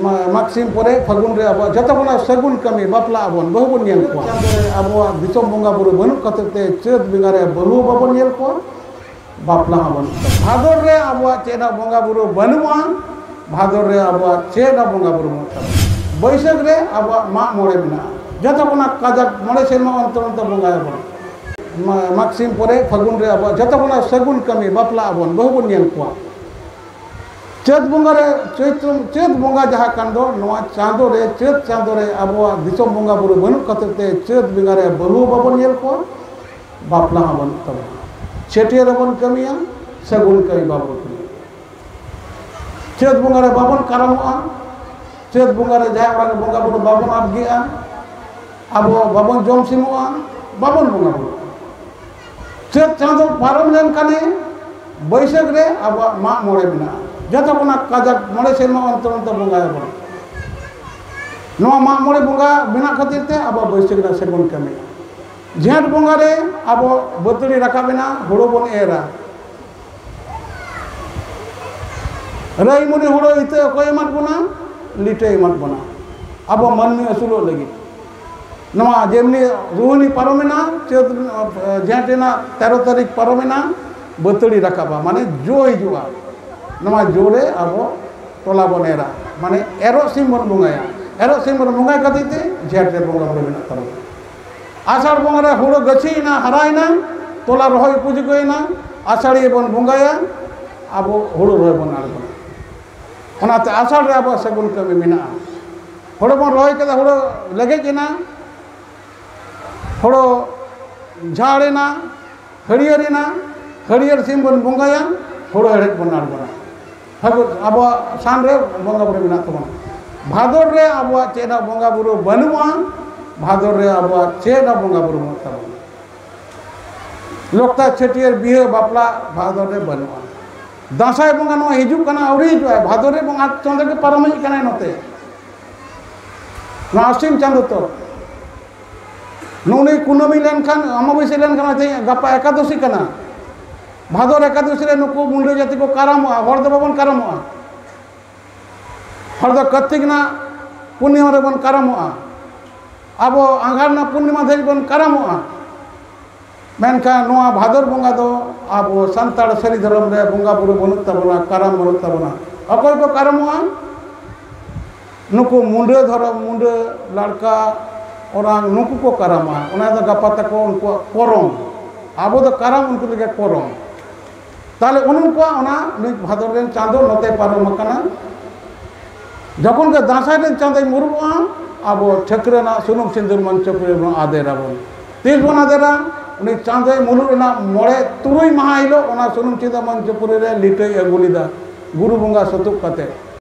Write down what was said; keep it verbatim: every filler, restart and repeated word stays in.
ᱢᱟ-, ᱢᱟᱜᱽ ᱥᱤᱢ ᱯᱚᱨᱮ ᱯᱷᱟᱹᱜᱩᱱ ᱨᱮ ᱟᱵᱚᱣᱟᱜ ᱡᱚᱛᱚ ᱠᱷᱚᱱᱟᱜ ᱥᱟᱹᱜᱩᱱ ᱠᱟᱹᱢᱤ, ᱵᱟᱯᱞᱟ ᱟᱵᱚᱱ, ᱵᱟᱹᱦᱩ ᱵᱚᱱ ᱧᱮᱞ ᱠᱚᱣᱟ᱾ ᱪᱟᱸᱫᱚ ᱨᱮ ᱟᱵᱚᱣᱟᱜ ᱫᱤᱥᱚᱢ ᱵᱚᱸᱜᱟ ᱵᱩᱨᱩ ᱵᱟᱹᱱᱩᱜ ᱠᱷᱟᱹᱛᱤᱨ ᱛᱮ ᱪᱟᱹᱛ ᱵᱚᱸᱜᱟ ᱨᱮ ᱵᱟᱹᱦᱩ ᱵᱟᱵᱚᱱ ᱧᱮᱞ ᱠᱚᱣᱟ, ᱵᱟᱯᱞᱟ ᱦᱚᱸ ᱵᱟᱹᱱᱩᱜ ᱛᱟᱵᱚᱱᱟ᱾ ᱵᱷᱟᱫᱚᱨ ᱨᱮ ᱟᱵᱚᱣᱟᱜ ᱪᱮᱫ ᱦᱚᱸ ᱵᱚᱸᱜᱟ ᱵᱩᱨᱩ ᱵᱟᱹᱱᱩᱜᱼᱟ, ᱵᱷᱟᱫᱚᱨ ᱨᱮ ᱟᱵᱚᱣᱟᱜ ᱪᱮᱫ ᱦᱚᱸ ᱵᱚᱸᱜᱟ ᱵᱩᱨᱩ ᱵᱟᱹᱱᱩᱜ ᱛᱟᱵᱚᱱᱟ᱾ ᱵᱟᱹᱭᱥᱟᱹᱠᱷ ᱨᱮ ᱟᱵᱚᱣᱟᱜ ᱢᱟᱜ ᱢᱚᱬᱮ ᱢᱮᱱᱟᱜᱼᱟ, ᱡᱚᱛᱚ ᱠᱷᱚᱱᱟᱜ ᱠᱟᱡᱟᱠ ᱢᱚᱬᱮ ᱥᱮᱨᱢᱟ ᱚᱱᱛᱚᱨ ᱚᱱᱛᱚᱨ ᱵᱚᱸᱜᱟᱭᱟᱵᱚᱱ᱾ ᱢᱟ-, ᱢᱟᱜᱽ ᱥᱤᱢ ᱯᱚᱨᱮ ᱯᱷᱟᱹᱜᱩᱱ ᱨᱮ ᱟᱵᱚᱣᱟᱜ ᱡᱚᱛᱚ ᱠᱷᱚᱱᱟᱜ ᱥᱟᱹᱜᱩᱱ ᱠᱟᱹᱢᱤ, ᱵᱟᱯᱞᱟ ᱟᱵᱚᱱ, ᱵᱟᱹᱦᱩ ᱵᱚᱱ ᱧᱮᱞ ᱠᱚᱣᱟ᱾ ᱪᱟᱹᱛ ᱵᱚᱸᱜᱟ ᱨᱮ, ᱪᱳᱭᱛᱨᱚ, ᱪᱟᱹᱛ ᱵᱚᱸᱜᱟ ᱡᱟᱦᱟᱸ ᱠᱟᱱ ᱫᱚ, ᱱᱚᱣᱟ ᱪᱟᱸᱫᱚ ᱨᱮ, ᱪᱟᱹᱛ ᱪᱟᱸᱫᱚ ᱨᱮ ᱟᱵᱚᱣᱟᱜ ᱫᱤᱥᱚᱢ ᱵᱚᱸᱜᱟ ᱵᱩᱨᱩ ᱵᱟᱹᱱᱩᱜ ᱠᱷᱟᱹᱛᱤᱨ ᱛᱮ ᱪᱟᱹᱛ ᱵᱚᱸᱜᱟ ᱨᱮ ᱵᱟᱹᱦᱩ ᱵᱟᱵᱚᱱ ᱧᱮᱞ ᱠᱚᱣᱟ, ᱵᱟᱯᱞᱟ ᱦᱚᱸ ᱵᱟᱹᱱᱩᱜ ᱛᱟᱵᱚᱱᱟ᱾ ᱪᱷᱟᱹᱴᱭᱟᱹᱨ ᱨᱮᱵᱚᱱ ᱠᱟᱹᱢᱤᱭᱟ, ᱥᱟᱹᱜᱩᱱ ᱠᱟᱹᱢᱤ ᱵᱟᱵᱚᱱ ᱠᱟᱹᱢᱤᱭᱟ᱾ ᱪᱟᱹᱛ ᱵᱚᱸᱜᱟ ᱨᱮ ᱵᱟᱵᱚᱱ ᱠᱟᱨᱟᱢᱚᱜᱼᱟ, ᱪᱟᱹᱛ ᱵᱚᱸᱜᱟ ᱨᱮ ᱡᱟᱦᱮᱨ ᱚᱲᱟᱜ ᱨᱮ ᱵᱚᱸᱜᱟ ᱵᱩᱨᱩ ᱵᱟᱵᱚᱱ ᱟᱵᱜᱮᱜᱼᱟ, ᱟᱵᱚ ᱵᱟᱵᱚᱱ ᱡᱚᱢ ᱥᱤᱢᱚᱜᱼᱟ, ᱵᱟᱵᱚᱱ ᱵᱚᱸᱜᱟ ᱵᱩᱨᱩᱜᱼᱟ᱾ ᱪᱟᱹᱛ ᱪᱟᱸᱫᱚ ᱯᱟᱨᱚᱢ ᱞᱮᱱᱠᱷᱟᱱᱮ ᱵᱟᱹᱭᱥᱟᱹᱠᱷ ᱨᱮ ᱟᱵᱚᱣᱟᱜ ᱢᱟᱜ ᱢᱚᱬᱮ ᱢᱮᱱᱟᱜᱼᱟ᱾ ᱡᱚᱛᱚ ᱠᱷᱚᱱᱟᱜ ᱠᱟᱡᱟᱠ ᱢᱚᱬᱮ ᱥᱮᱨᱢᱟ ᱚᱱᱛᱚᱨ ᱚᱱᱛᱚᱨ ᱵᱚᱸᱜᱟᱭᱟᱵᱚᱱ᱾ ᱱᱚᱣᱟ ᱢᱟᱜ ᱢᱚᱬᱮ ᱵᱚᱸᱜᱟ ᱢᱮᱱᱟᱜ ᱠᱷᱟᱹᱛᱤᱨ ᱛᱮ ᱟᱵᱚ ᱵᱟᱹᱭᱥᱟᱹᱠᱷ ᱨᱮ ᱥᱮᱵᱚᱱ ᱠᱟᱹᱢᱤᱭᱟ᱾ ᱡᱷᱮᱸᱴ ᱵᱚᱸᱜᱟ ᱨᱮ ᱟᱵᱚ ᱵᱟᱹᱛᱟᱹᱲᱤ ᱨᱟᱠᱟᱵ ᱮᱱᱟ, ᱦᱩᱲᱩ ᱵᱚᱱ ᱮᱨᱟ᱾ ᱨᱟᱹᱭᱢᱩᱱᱤ ᱦᱩᱲᱩ ᱤᱛᱟᱹ ᱚᱠᱚᱭ ᱮᱢᱟᱫ ᱵᱚᱱᱟ? ᱞᱤᱴᱟᱹᱭ ᱮᱢᱟᱫ ᱵᱚᱱᱟ, ᱟᱵᱚ ᱢᱟᱹᱱᱢᱤ ᱟᱹᱥᱩᱞᱚᱜ ᱞᱟᱹᱜᱤᱫ᱾ ᱱᱚᱣᱟ ᱡᱮᱢᱱᱤ ᱨᱩᱦᱱᱤ ᱯᱟᱨᱚᱢᱮᱱᱟ, ᱪᱟᱹᱛ, ᱡᱷᱮᱸᱴ ᱨᱮᱱᱟᱜ ᱛᱮᱨᱚ ᱛᱟᱹᱨᱤᱠᱷ ᱯᱟᱨᱚᱢᱮᱱᱟ, ᱵᱟᱹᱛᱟᱹᱲᱤ ᱨᱟᱠᱟᱵᱟ, ᱢᱟᱱᱮ ᱡᱚ ᱦᱤᱡᱩᱜᱼᱟ᱾ ᱱᱚᱣᱟ ᱡᱚ ᱨᱮ ᱟᱵᱚ ᱛᱚᱞᱟ ᱵᱚᱱ ᱮᱨᱟ, ᱢᱟᱱᱮ ᱮᱨᱚᱜ ᱥᱤᱢ ᱵᱚᱱ ᱵᱚᱸᱜᱟᱭᱟ᱾ ᱮᱨᱚᱜ ᱥᱤᱢ ᱵᱚᱱ ᱵᱚᱸᱜᱟᱭ ᱠᱷᱟᱹᱛᱤᱨ ᱛᱮ ᱡᱷᱮᱸᱴ ᱨᱮ ᱵᱚᱸᱜᱟ ᱵᱩᱨᱩ ᱢᱮᱱᱟᱜ ᱛᱟᱵᱚᱱᱟ᱾ ᱟᱥᱟᱲ ᱵᱚᱸᱜᱟ ᱨᱮ ᱦᱩᱲᱩ ᱜᱟᱹᱪᱷᱤᱭᱮᱱᱟ, ᱦᱟᱨᱟᱭᱮᱱᱟ, ᱛᱚᱞᱟ ᱨᱚᱦᱚᱭ ᱩᱯᱚᱡᱳᱜᱤᱭᱮᱱᱟ, ᱟᱥᱟᱲᱤᱭᱟᱹ ᱵᱚᱱ ᱵᱚᱸᱜᱟᱭᱟ, ᱟᱵᱚ ᱦᱩᱲᱩ ᱨᱚᱦᱚᱭ ᱵᱚᱱ ᱟᱬᱜᱚᱱᱟ᱾ ᱚᱱᱟᱛᱮ ᱟᱥᱟᱲ ᱨᱮ ᱟᱵᱚᱣᱟᱜ ᱥᱟᱹᱜᱩᱱ ᱠᱟᱹᱢᱤ ᱢᱮᱱᱟᱜᱼᱟ᱾ ᱦᱩᱲᱩ ᱵᱚᱱ ᱨᱚᱦᱚᱭ ᱠᱮᱫᱟ, ᱦᱩᱲᱩ ᱞᱮᱜᱮᱡ ᱮᱱᱟ, ᱦᱩᱲᱩ ᱡᱷᱟᱲ ᱮᱱᱟ, ᱦᱟᱹᱨᱭᱟᱹᱲ ᱮᱱᱟ, ᱦᱟᱹᱨᱭᱟᱹᱲ ᱥᱤᱢ ᱵᱚᱱ ᱵᱚᱸᱜᱟᱭᱟ, ᱦᱩᱲᱩ ᱦᱮᱲᱦᱮᱫ ᱵᱚᱱ ᱟᱬᱜᱚᱱᱟ᱾ ᱯᱷᱟᱹᱜᱩᱱ ᱟᱵᱚᱣᱟᱜ ᱥᱟᱱ ᱨᱮ ᱵᱚᱸᱜᱟ ᱵᱩᱨᱩ ᱢᱮᱱᱟᱜ ᱛᱟᱵᱚᱱᱟ᱾ ᱵᱷᱟᱫᱚᱨ ᱨᱮ ᱟᱵᱚᱣᱟᱜ ᱪᱮᱫ ᱦᱚᱸ ᱵᱚᱸᱜᱟ ᱵᱩᱨᱩ ᱵᱟᱹᱱᱩᱜᱼᱟ, ᱵᱷᱟᱫᱚᱨ ᱨᱮ ᱟᱵᱚᱣᱟᱜ ᱪᱮᱫ ᱦᱚᱸ ᱵᱚᱸᱜᱟ ᱵᱩᱨᱩ ᱵᱟᱹᱱᱩᱜ ᱛᱟᱵᱚᱱᱟ᱾ ᱞᱚᱠᱛᱟ, ᱪᱷᱟᱹᱴᱭᱟᱹᱨ, ᱵᱤᱦᱟᱹ, ᱵᱟᱯᱞᱟ ᱵᱷᱟᱫᱚᱨ ᱨᱮ ᱵᱟᱹᱱᱩᱜᱼᱟ᱾ ᱫᱟᱸᱥᱟᱭ ᱵᱚᱸᱜᱟ ᱱᱚᱣᱟ ᱦᱤᱡᱩᱜ ᱠᱟᱱᱟ, ᱟᱹᱣᱨᱤ ᱦᱤᱡᱩᱜᱼᱟ, ᱵᱷᱟᱫᱚᱨ ᱨᱮ ᱵᱚᱸᱜᱟ ᱪᱟᱸᱫᱚ ᱜᱮ ᱯᱟᱨᱚᱢ ᱦᱮᱡ ᱠᱟᱱᱟᱭ ᱱᱚᱛᱮ᱾ ᱱᱚᱣᱟ ᱟᱥᱤᱱ ᱪᱟᱸᱫᱚ ᱛᱚ᱾ ᱱᱩᱱᱤ ᱠᱩᱱᱟᱹᱢᱤ ᱞᱮᱱᱠᱷᱟᱱ, ᱚᱢᱟᱵᱟᱹᱥᱭᱟᱹ ᱞᱮᱱᱠᱷᱟᱱ, ᱛᱮᱦᱮᱧ, ᱜᱟᱯᱟ ᱮᱠᱟᱫᱚᱥᱤ ᱠᱟᱱᱟ᱾ ᱵᱷᱟᱫᱚᱨ ᱮᱠᱟᱫᱚᱥᱤ ᱨᱮ ᱱᱩᱠᱩ ᱢᱩᱱᱰᱟᱹ ᱡᱟᱹᱛᱤ ᱠᱚ ᱠᱟᱨᱟᱢᱚᱜᱼᱟ, ᱦᱚᱲ ᱫᱚ ᱵᱟᱵᱚᱱ ᱠᱟᱨᱟᱢᱚᱜᱼᱟ᱾ ᱦᱚᱲ ᱫᱚ ᱠᱟᱨᱛᱤᱠ ᱨᱮᱱᱟᱜ ᱯᱩᱨᱱᱤᱢᱟ ᱨᱮᱵᱚᱱ ᱠᱟᱨᱟᱢᱚᱜᱼᱟ, ᱟᱵᱚ ᱟᱸᱜᱷᱟᱲ ᱨᱮᱱᱟᱜ ᱯᱩᱨᱱᱤᱢᱟ ᱫᱷᱟᱹᱵᱤᱡ ᱵᱚᱱ ᱠᱟᱨᱟᱢᱚᱜᱼᱟ᱾ ᱢᱮᱱᱠᱷᱟᱱ ᱱᱚᱣᱟ ᱵᱷᱟᱫᱚᱨ ᱵᱚᱸᱜᱟ ᱫᱚ ᱟᱵᱚ ᱥᱟᱱᱛᱟᱲ ᱥᱟᱹᱨᱤ ᱫᱷᱚᱨᱚᱢ ᱨᱮ ᱵᱚᱸᱜᱟ ᱵᱩᱨᱩ ᱵᱟᱹᱱᱩᱜ ᱛᱟᱵᱚᱱᱟ, ᱠᱟᱨᱟᱢ ᱵᱟᱹᱱᱩᱜ ᱛᱟᱵᱚᱱᱟ᱾ ᱚᱠᱚᱭ ᱠᱚ ᱠᱟᱨᱟᱢᱚᱜᱼᱟ? ᱱᱩᱠᱩ ᱢᱩᱸᱰᱟᱹ ᱫᱷᱚᱨᱚᱢ, ᱢᱩᱸᱰᱟᱹ ᱞᱟᱲᱠᱟ, ᱚᱨᱟᱝ, ᱱᱩᱠᱩ ᱠᱚ ᱠᱟᱨᱟᱢᱚᱜᱼᱟ᱾ ᱚᱱᱟ ᱫᱚ ᱜᱟᱯᱟ ᱛᱟᱠᱚ ᱩᱱᱠᱩᱣᱟᱜ ᱯᱚᱨᱚᱢ᱾ ᱟᱵᱚ ᱫᱚ ᱠᱟᱨᱟᱢ, ᱩᱱᱠᱩ ᱞᱟᱹᱜᱤᱫ ᱯᱚᱨᱚᱢ᱾ ᱛᱟᱦᱞᱮ ᱩᱱᱠᱩᱣᱟᱜ ᱚᱱᱟ ᱱᱩᱭ ᱵᱷᱟᱫᱚᱨ ᱨᱮᱱ ᱪᱟᱸᱫᱚ ᱱᱚᱛᱮ ᱯᱟᱨᱚᱢ ᱟᱠᱟᱱᱟ᱾ ᱡᱚᱠᱷᱚᱱ ᱜᱮ ᱫᱟᱸᱥᱟᱭ ᱨᱮᱱ ᱪᱟᱸᱫᱚᱭ ᱢᱩᱞᱩᱜᱼᱟ, ᱟᱵᱚ ᱴᱷᱟᱹᱠᱨᱟᱹ ᱨᱮᱱᱟᱜ ᱥᱩᱱᱩᱢ ᱥᱤᱸᱫᱩᱨ ᱢᱚᱧᱪᱚᱯᱩᱨᱤ ᱨᱮᱵᱚᱱ ᱟᱫᱮᱨ ᱟᱵᱚᱱ᱾ ᱛᱤᱥ ᱵᱚᱱ ᱟᱫᱮᱨᱟ? ᱩᱱᱤ ᱪᱟᱸᱫᱚᱭ ᱢᱩᱞᱩᱜ ᱨᱮᱱᱟᱜ ᱢᱚᱬᱮ ᱛᱩᱨᱩᱭ ᱢᱟᱦᱟ ᱦᱤᱞᱳᱜ ᱚᱱᱟ ᱥᱩᱱᱩᱢ ᱥᱤᱸᱫᱩᱨ ᱢᱚᱧᱪᱚᱯᱩᱨᱤ ᱨᱮ ᱞᱤᱴᱟᱹᱭ ᱟᱹᱜᱩ ᱞᱮᱫᱟ, ᱜᱩᱨᱩ ᱵᱚᱸᱜᱟ ᱥᱩᱛᱩᱜ ᱠᱟᱛᱮ᱾